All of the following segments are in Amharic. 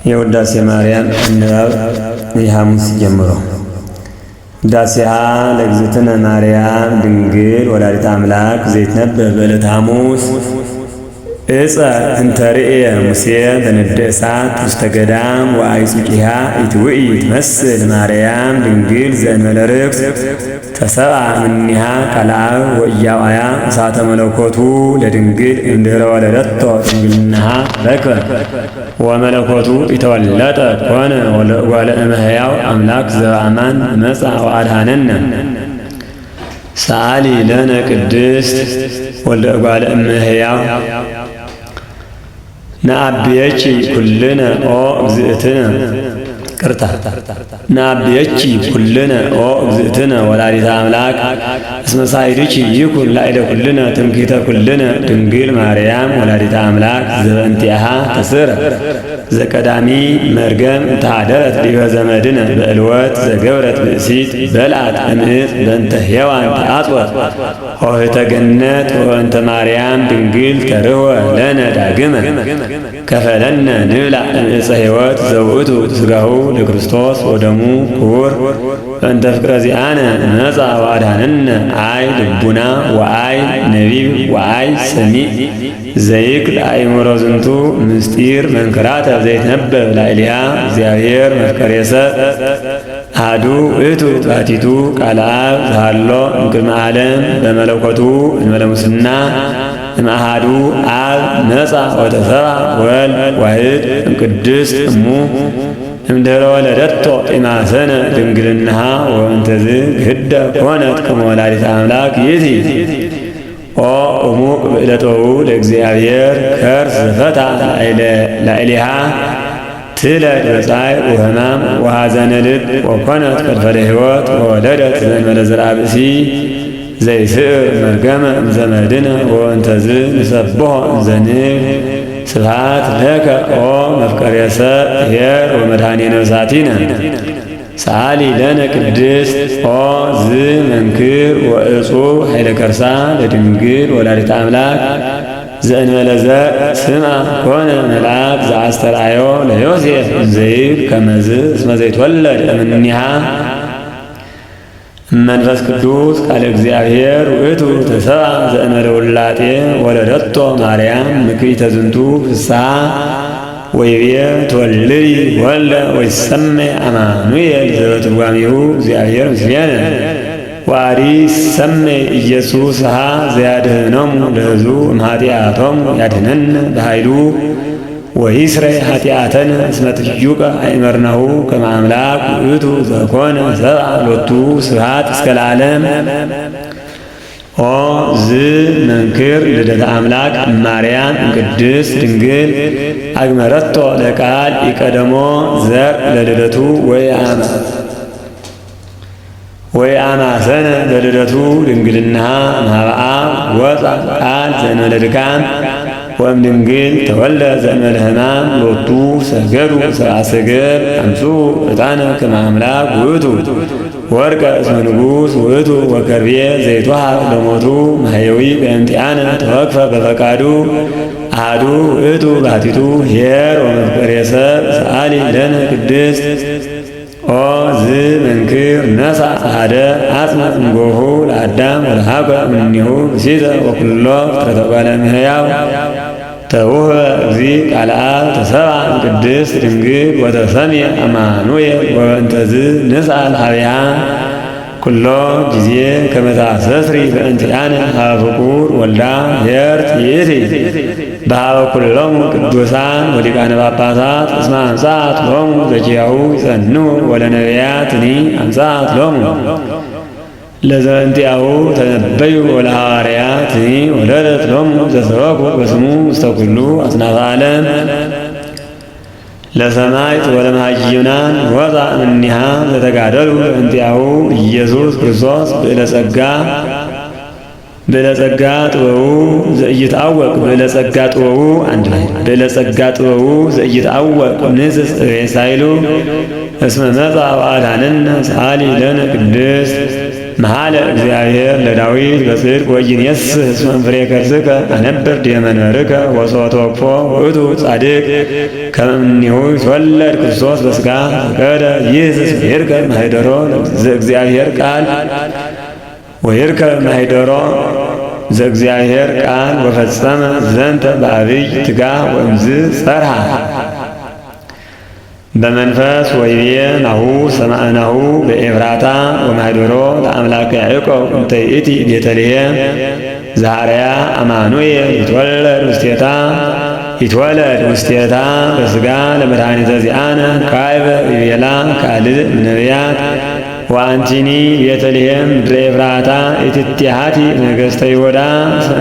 የውዳሴ ማርያም ንባብ የሐሙስ ጀምሮ። ውዳሴሃ ለእግዝእትነ ማርያም ድንግል ወላዲተ አምላክ ዘይትነበብ በዕለተ ሐሙስ። ዕፀ እንተ ርእየ ሙሴ በነደ እሳት ውስተ ገዳም ወአዕጹቂሃ ኢትውኢ ትመስል ማርያም ድንግል ዘእንበለ ርክስ ተሰብአ እምኔሃ ቃለ አብ ወኢያውዐያ እሳተ መለኮቱ ለድንግል እምድኅረ ወለደቶ ድንግልናሃ ረክበ ወመለኮቱ ኢተወለጠ ኮነ ወለእጓለ እመሕያው አምላክ ዘበአማን መጽአ ወአድኀነነ። ሰአሊ ለነ ቅድስት ወልደ እጓለ እመሕያው። ነአብየኪ ኩልነ ኦ እግዝእትነ ቅርታ ነአብየኪ ኩልነ ኦ እግዝእትነ ወላዲተ አምላክ፣ እስመ ሳይድኪ ይኩን ላዕለ ኩልነ ትምክህተ ኩልነ ድንግል ማርያም ወላዲተ አምላክ፣ ዘበእንቲአሃ ተስረ ዘቀዳሚ መርገም እንተሃደረት ዲበ ዘመድነ በዕልወት ዘገብረት ብእሲት በልዓት እምዕፅ፣ በእንተ ሔዋን ተአጽወ ሆህተ ገነት፣ ወእንተ ማርያም ድንግል ተርህወ ለነ ዳግመ ከፈለነ ንብላዕ እምዕፀ ሕይወት ዘውእቱ ሥጋሁ ለክርስቶስ ወደሙ ክቡር። በእንተ ፍቅረ ዚአነ መጽአ ወአድኀነነ። አይ ልቡና ወአይ ነቢብ ወአይ ሰሚዕ ዘይክል አእምሮ ዝንቱ ምስጢር መንክራተ ዘይትነበብ ላዕሌሃ። እግዚአብሔር መፍቀሬ ሰብእ አሐዱ ውእቱ ባሕቲቱ ቃለ አብ ዘሃሎ እምቅድመ ዓለም፣ በመለኮቱ እንበለ ሙስና እምአሐዱ አብ መጽአ ወተሰብአ ወልድ ዋሕድ እምቅድስት እሙ፣ እምድኅረ ወለደቶ ኢማሰነ ድንግልናሃ፣ ወእንተዝ ግህደ ኮነት ከመ ወላዲተ አምላክ ይእቲ። ኦ እሙቅ ብእለ ጥበቡ ለእግዚአብሔር ከርስ ዘፈታ ላዕሌሃ ትለድ በፀሐይ ወሕማም ወሐዘነ ልብ፣ ወኮነት ፈልፈለ ሕይወት፣ ወወለደት ዘእንበለ ዘርአ ብእሲ ዘይስዕር መርገመ እምዘመድነ፣ ወእንተዝ ንሰብሖ እንዘንብል ስብሐት ለከ ኦ መፍቀሬ ሰብእ ኄር ወመድኃኔ ነፍሳቲነ። ሰአሊ ለነ ቅድስት። ኦ ዝ መንክር ወእጹብ ኃይለ ከርሳ ለድንግል ወላዲተ አምላክ ዘእንበለ ዘርእ ስምዐ ኮነ መልአክ ዘአስተርአዮ ለዮሴፍ እንዘይብል ከመዝ እስመ ዘይትወለድ እምኔሃ መንፈስ ቅዱስ ቃለ እግዚአብሔር ውእቱ ተሰብአ ዘእንበለ ውላጤ፣ ወለደቶ ማርያም ምክዕተ ዝንቱ ፍስሐ፣ ወይቤ ትወልዲ ወልደ ወይሰመይ አማኑኤል ዘበትርጓሜሁ እግዚአብሔር ምስሌነ፣ ወዓዲ ይሰመይ ኢየሱስ ሃ ዘያድኅኖሙ ለሕዝቡ እምኃጢአቶሙ። ያድኅነነ በኃይሉ ወይስረይ ኃጢአተነ፣ እስመ ጥዩቀ አእመርናሁ ከመ አምላክ ውእቱ ዘኮነ ሰብአ፣ ሎቱ ስብሐት እስከ ለዓለም። ኦ ዝ መንክር ልደተ አምላክ ማርያም ቅድስት ድንግል አግመረቶ ለቃል ይቀደሞ ዘር ለልደቱ ወይ አማሰነ ለልደቱ ድንግልናሃ፣ እምኀበ አብ ወፅአ ቃል ዘእንበለ ድካም፣ ወእምድንግል ተወልደ ዘእንበለ ሕማም፣ ሎቱ ሰገዱ ሰብአ ሰገል አምጽኡ ዕጣነ ከመ አምላክ ውእቱ፣ ወርቀ እስመ ንጉሥ ውእቱ፣ ወከርቤ ዘይትወሃብ ለሞቱ ማሕየዊ በእንቲአነ ተወክፈ በፈቃዱ። አሐዱ ውእቱ ባሕቲቱ ኄር ወመፍቀሬ ሰብእ። ሰአሊ ለነ ቅድስት። ኦ ዝ መንክር ነስአ አሐደ አጽመ እምጎሁ ለአዳም ወለሃከ እምኔሁ ብእሲተ ወኩሎ ፍጥረተ እጓለ እመሕያው። ተውህበ እግዚእ ቃለ አብ ተሰብአ እምቅድስት ድንግል ወተሰምየ አማኑኤል፣ ወበእንተዝ ንስአል ኀቤሃ ኩሎ ጊዜ ከመ ታስተስሪ በእንቲአነ ኀበ ፍቁር ወልዳ ኄርት ይእቲ በኀበ ኩሎሙ ቅዱሳን ወሊቃነ ጳጳሳት፣ እስመ አምጽአት ሎሙ ዘኪያሁ ይጸንዑ፣ ወለነቢያትኒ አምጽአት ሎሙ ለዘእንቲአሁ ተነበዩ፣ ወለሐዋርያትኒ ወለደት ሎሙ ዘሰበኩ በስሙ ውስተ ኩሉ አጽናፈ ዓለም። ለሰማዕት ወለመሃይምናን ወፅአ እምኔሃ ዘተጋደሉ በእንቲአሁ ኢየሱስ ክርስቶስ። ብዕለ ጸጋ ጥበቡ ዘኢይትአወቅ፣ ብዕለ ጸጋ ጥበቡ አንድ ላይ፣ ብዕለ ጸጋ ጥበቡ ዘኢይትአወቅ ንጽጽ ሳይሉ እስመ መጽአ ወአድኀነነ። ሰአሊ ለነ ቅድስት። መሐለ እግዚአብሔር ለዳዊት በጽድቅ ወኢይኔስሕ እስመ እምፍሬ ከርስከ አነብር ዲበ መንበርከ ወሶቶኮ ውእቱ ጻድቅ ከመ እምኔሁ ይትወለድ ክርስቶስ በሥጋ ፈቀደ ይህስስ ወይርከብ ማኅደሮ ዘእግዚአብሔር ቃል ወይርከብ ማኅደሮ ዘእግዚአብሔር ቃል ወፈጸመ ዘንተ በአብይ ትጋህ ወእምዝ ጸርሃ በመንፈስ ወይቤ ናሁ ሰማዕናሁ በኤፍራታ ወማኅደሮ ለአምላከ ያዕቆብ እንተ ይእቲ ቤተልሔም ዛርያ አማኑኤል ይትወለድ ውስቴታ ይትወለድ ውስቴታ በሥጋ ለመድኃኒተ ዚአነ ካዕበ ይቤላ ካልእ እምነቢያት ወአንቲኒ ቤተልሔም ምድረ ኤፍራታ ኢትቴሐቲ ነገሥተ ይሁዳ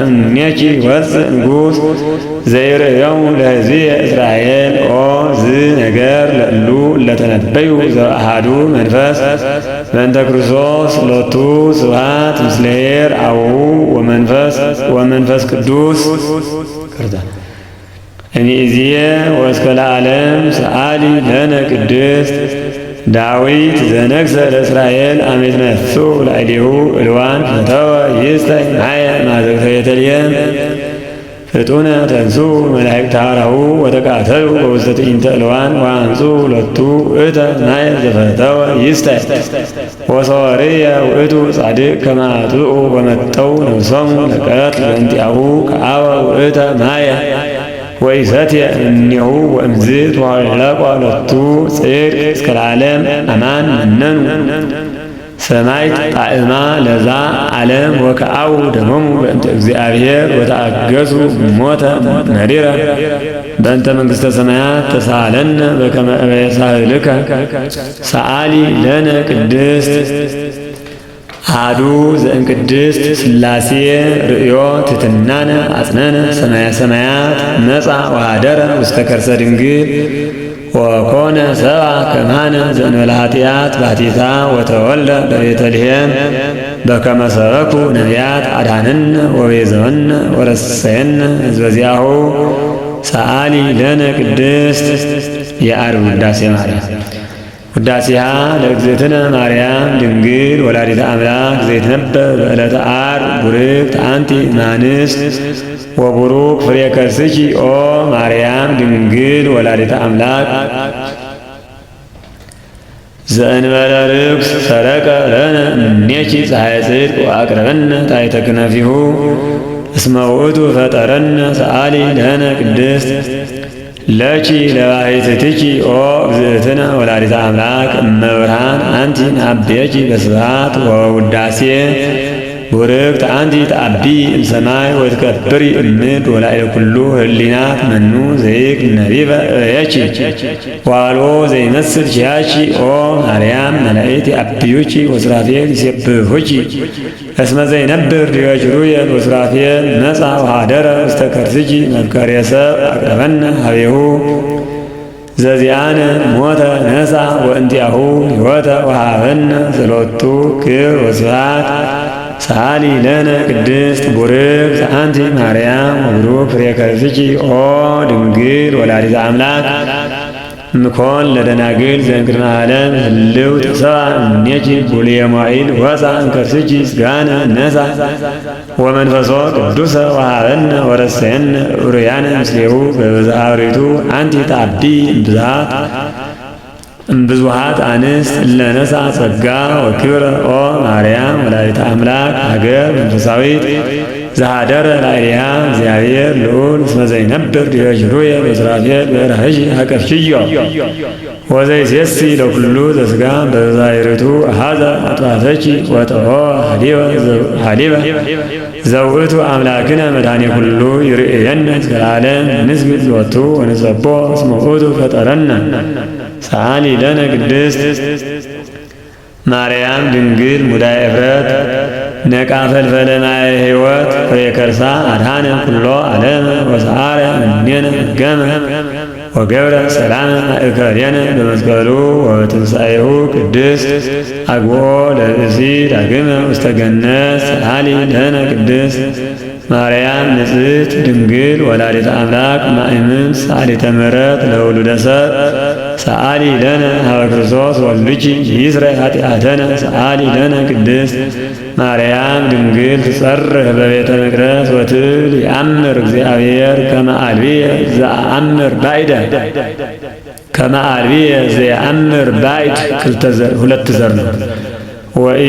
እምኔኪ ይወፅእ ንጉሥ ዘይርእዮሙ ለሕዝብየ እስራኤል። ኦ ዝ ነገር ለእሉ ለተነበዩ ዘአሐዱ መንፈስ በእንተ ክርስቶስ ሎቱ ስብሐት ምስለ ኄር አቡሁ ወመንፈስ ቅዱስ እምይእዜ ወእስከ ለዓለም ሰአሊ ለነ ቅድስት። ዳዊት ዘነግሠ ለእስራኤል አመ ይትነሥኡ ላዕሌሁ ዕልዋን ፈተወ ይስተይ ማየ ማዘቅተ ቤተልሔም። ፍጡነ ተንሥኡ መላእክተ ሐራሁ ወተቃተሉ በውስተ ትዕይንተ ዕልዋን ወአምጽኡ ሎቱ ውእተ ማየ ዘፈተወ ይስተይ። ወሶርየ ውእቱ ጻድቅ ከመ አጥብኡ ወመጠው ነፍሶሙ ለቀትል በእንቲአሁ ከአበ ውእተ ማየ ወኢሰትየ እምኔሁ ወእምዝ ተዋለቆ ሎቱ ጽድቅ እስከ ለዓለም አማን መነኑ ሰማይት ጣዕማ ለዛ ዓለም ወከአው ደሞሙ በእንተ እግዚአብሔር ወተአገሱ ሞተ መሪረ በእንተ መንግሥተ ሰማያት። ተሳለነ በከመ ዕበየ ሳህልከ። ሰአሊ ለነ ቅድስት። አሐዱ ዘእምቅድስት ሥላሴ ርእዮ ትሕትናነ አጽነነ ሰማየ ሰማያት መጻ ወኀደረ ውስተ ከርሰ ድንግል ወኮነ ሰብአ ከማነ ዘእንበለ ኃጢአት ባሕቲታ ወተወልደ በቤተልሔም በከመ ሰበኩ ነቢያት አድኀነነ ወቤዘወነ ወረሰየነ ሕዝበ ዚአሁ። ሰአሊ ለነ ቅድስት። የዓርብ ውዳሴ ማርያም። ውዳሴሃ ለእግዝእትነ ማርያም ድንግል ወላዲተ አምላክ ዘይትነበብ በዕለተ ዓርብ። ቡርክት አንቲ እምአንስት ወቡሩክ ፍሬ ከርስኪ ኦ ማርያም ድንግል ወላዲተ አምላክ። ዘእንበለ ርኩስ ሰረቀ ለነ እምኔኪ ፀሐየ ጽድቅ ወአቅረበነ ታሕተ ክነፊሁ እስመ ውእቱ ፈጠረነ። ሰአሊ ለነ ቅድስት። ለኪ ለባሕቲትኪ ኦ እግዝእትነ ወላዲተ አምላክ እመብርሃን አንቲ ናዐብየኪ በስብሐት ወውዳሴ። ቡርክት አንቲ ተዐቢ እምሰማይ ወትከብሪ እምድር ወላዕለ ኩሉ ህሊናት። መኑ ዘይክል ነቢበ ዕበየኪ ወአልቦ ዘይመስል ኪያኪ። ኦ ማርያም መላእክት ያዐብዩኪ ወሱራፌል ይሴብሑኪ። እስመ ዘይነብር ዲበ ኪሩቤል ወሱራፌል መጽአ ወኀደረ ውስተ ከርስኪ መፍቀሬ ሰብእ አቅረበነ ኀቤሁ። ዘዚአነ ሞተ ነሥአ ወእንቲአሁ ሕይወተ ወሃበነ ዘሎቱ ክብር ወስብሐት። ሰአሊ ለነ ቅድስት። ቡርክት አንቲ ማርያም ወቡሩክ ፍሬ ከርስኪ ኦ ድንግል ወላዲተ አምላክ። እምኮን ለደናግል ዘእምቅድመ ዓለም ህልው ተሰብአ እምኔኪ ቡልየ መዋዕል ወፅአ እምከርስኪ ሥጋነ ነሥአ ወመንፈሶ ቅዱሰ ወሃበነ ወረሰየነ ኡርያነ ምስሌሁ በብዝሃ ኅሩይቱ። አንቲ ተዐቢ እምብዙኃት አንስት እለ ነሥአ ጸጋ ወክብረ ኦ ማርያም ወላዲተ አምላክ ሀገር መንፈሳዊት ዘኀደረ ላዕሌሃ እግዚአብሔር ልዑል። እስመ ዘይነብር ዲበ ኪሩቤል ወሱራፌል በእራህኪ ሀቀፍኪዮ ወዘይሴሲ ለኩሉ ዘሥጋ በዛይርቱ አኀዘ አጥባተኪ ወጠሖ ሐሊበ ዘውእቱ አምላክነ መድኃኔ ኩሉ ይርእየነ እስከ ለዓለም ንስግድ ሎቱ ወንሰብሖ እስመ ውእቱ ፈጠረነ። ሰአሊ ለነ ቅድስት። ማርያም ድንግል ሙዳየ ዕፍረት ነቃ ፈልፈለ ማየ ሕይወት ፍሬ ከርሳ አድኃነ ኩሎ ዓለመ ወሰዓረ እምኔነ ሕገመ ወገብረ ሰላመ ማእከሌነ በመስቀሉ ወበትንሣኤሁ ቅድስት አግብኦ ለብእሲ ዳግመ ውስተ ገነት። ሰአሊ ለነ ቅድስት። ማርያም ንጽሕት ድንግል ወላዲተ አምላክ ማእምን ሰአሊተ ምሕረት ለውሉደ ሰብእ ሰአሊ ለነ ሀበ ክርስቶስ ወልድኪ ይስረይ ኃጢአተነ ሰአሊ ለነ ቅድስት ማርያም ድንግል ትጸርህ በቤተ መቅደስ ወትብል ይአምር እግዚአብሔር ከመ አልብየ ዘአምር ባዕደ ከመ አልብየ ዘየአምር ባዕድ ሁለት ዘር ነው። ወኢ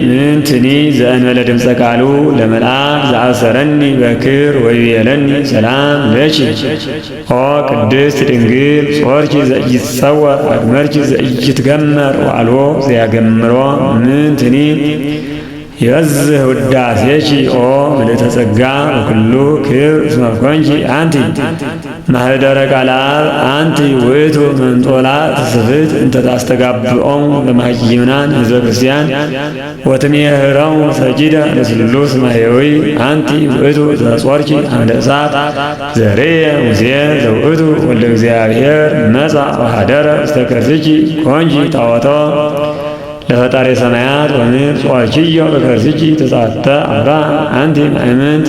ምንትኒ ዘእንበለ ድምፀ ቃሉ ለመልአክ ዘአብሰረኒ በክር ወይቤለኒ ሰላም ለኪ ኦ ቅድስት ድንግል ጾርኪ ዘኢይትጸወር አግመርኪ ዘኢይትገመር ወአልቦ ዘያገምሮ ምንትኒ ይበዝህ ውዳሴኪ ኦ ምልዕተ ጸጋ በኩሉ ክብር እስመ ኮንኪ አንቲ ማህደረ ቃለ አብ አንቲ ውእቱ መንጦላ ትስብእት እንተ ታስተጋብኦሙ ለመሃይምናን ህዝበ ክርስቲያን ወትሜህሮሙ ሰጊደ ለስሉስ ማሕየዊ አንቲ ውእቱ ዘጾርኪ አምደ እሳት ዘርእየ ሙሴ ዘውእቱ ወልደ እግዚአብሔር መጻ ወኀደረ ውስተ ከርሥኪ ኮንኪ ጣዖቶ ለፈጣሪ ሰማያት ወምድር ጾርኪዮ በከርሥኪ ተጻተ አብርሃም አንቲ ማእምንት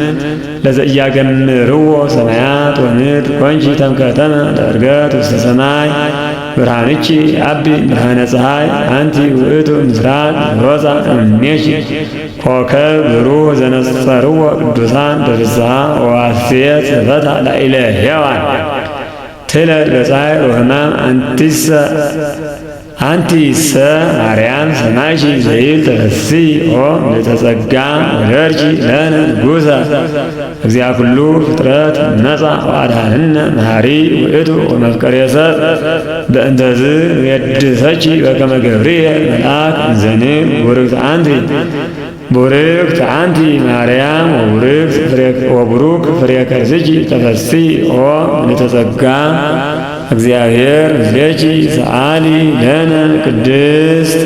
ለዘኢያገምርዎ ሰማያት ወምድር ኮንኪ ተምከተመ ለዕርገት ውስተ ሰማይ ብርሃንኪ አቢ ብርሃነ ፀሐይ አንቲ ውእቱ ምስራቅ ሮዛ እምኔኪ ኮከብ ብሩህ ዘነጸርዎ ቅዱሳን በፍስሐ ወሐሴት ዘፈታ ላዕለ ሔዋን ትለድ በፀሐይ ወሕማም አንቲሰ አንቲ ሰ ማርያም ሰማይኪ ዘይብል ተፈሥሒ ኦ ምልዕተ ጸጋ ወደርኪ ለነ ንጉሠ እግዚአ ኩሉ ፍጥረት መጻ ወአድኀነነ መሐሪ ውእቱ ወመፍቀሬ ሰብእ በእንተዝ ንዌድሰኪ በከመ ገብርኤል መልአክ እንዘ ንብል ቡርክት አንቲ ቡርክት አንቲ ማርያም ወቡሩክ ፍሬ ከርሥኪ ተፈሥሒ ኦ ምልዕተ ጸጋ እግዚአብሔር ምስሌኪ ሰአሊ ለነ ቅድስት።